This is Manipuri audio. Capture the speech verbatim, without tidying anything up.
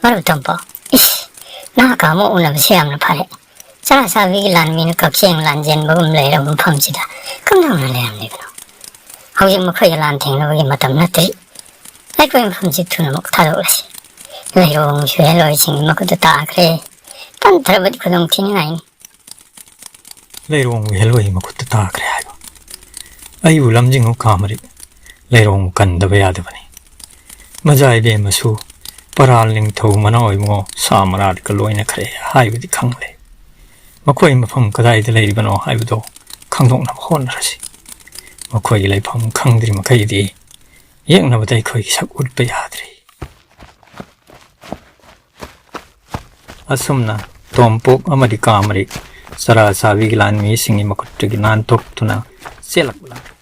ꯃꯔꯨꯞ ꯇꯣꯝꯄꯣꯛ, ꯏꯁ, ꯅꯍꯥꯛꯀ ꯑꯃꯨꯛ ꯎꯅꯕꯁꯦ ꯌꯥꯝꯅ ꯐꯔꯦ꯫ ꯆꯔꯥ ꯆꯥꯕꯤꯒꯤ ꯂꯥꯟꯃꯤꯅ ꯀꯛꯆꯦꯡ ꯂꯥꯟꯖꯦꯟꯕꯒꯨꯝ ꯂꯩꯔꯕ ꯃꯐꯝꯁꯤꯗ ꯀꯝꯗꯧꯅ ꯂꯩꯔꯝꯂꯤꯕꯅꯣ? ꯍꯧꯖꯤꯛ ꯃꯈꯣꯏꯒ ꯂꯥꯟ ꯊꯦꯡꯅꯕꯒꯤ ꯃꯇꯝ ꯅꯠꯇ꯭ꯔꯤ꯫ ꯑꯩꯈꯣꯏ ꯃꯐꯝꯁꯤ ꯊꯨꯅꯃꯛ ꯊꯥꯗꯣꯛꯂꯁꯤ꯫ ꯂꯩꯔꯣꯡ ꯁꯨꯍꯦꯜꯂꯣꯏꯁꯤꯡꯒꯤ ꯃꯈꯨꯠꯇ ꯇꯥꯈ꯭ꯔꯦ꯫ ꯇꯟꯊꯔꯕꯗꯤ ꯈꯨꯗꯣꯡ ꯊꯤꯅꯤꯡꯉꯥꯏꯅꯤ꯫ ꯂꯩꯔꯣꯡ ꯍꯦꯜꯂꯣꯏꯒꯤ ꯃꯈꯨꯠꯇ ꯇꯥꯈ꯭ꯔꯦ ꯍꯥꯏꯕ꯫ ꯑꯩꯕꯨ ꯂꯝꯖꯤꯡꯉꯨ ꯀꯥꯃꯔꯤꯛ꯫ ꯂꯩꯔꯣꯡ ꯀꯟꯗꯕ ꯌꯥꯗꯕꯅꯤ꯫ ꯃꯖꯥ ꯏꯕꯦꯝꯃꯁꯨ ꯄꯔꯥꯜ ꯅꯤꯡꯊꯧ ꯃꯅꯥꯎ ꯏꯕꯨꯡꯉꯣ ꯁꯥ ꯃꯔꯥꯜꯒ ꯂꯣꯏꯅꯈ꯭ꯔꯦ ꯍꯥꯏꯕꯗꯤ ꯈꯪꯂꯦ꯫ ꯃꯈꯣꯏ ꯃꯐꯝ ꯀꯗꯥꯏꯗ ꯂꯩꯔꯤꯕꯅꯣ ꯍꯥꯏꯕꯗꯣ ꯈꯪꯗꯣꯛꯅꯕ ꯍꯣꯠꯅꯔꯁꯤ꯫ ꯃꯈꯣꯏꯒꯤ ꯂꯩꯐꯝ ꯈꯪꯗ꯭ꯔꯤ ꯃꯈꯩꯗꯤ ꯌꯦꯛꯅꯕꯗ ꯑꯩꯈꯣꯏꯒꯤ ꯁꯛ ꯎꯠꯄ ꯌꯥꯗ꯭ꯔꯤ꯫ ꯑꯁꯨꯝꯅ ꯇꯣꯝꯄꯣꯛ ꯑꯃꯗꯤ ꯀꯥꯃꯔꯤꯛ ꯆꯔꯥ ꯆꯥꯕꯤꯒꯤ ꯂꯥꯟꯃꯤꯁꯤꯡꯒꯤ ꯃꯈꯨꯠꯇꯒꯤ ꯅꯥꯟꯊꯣꯛꯇꯨꯅ ꯆꯦꯜꯂꯛꯂꯝꯃꯤ꯫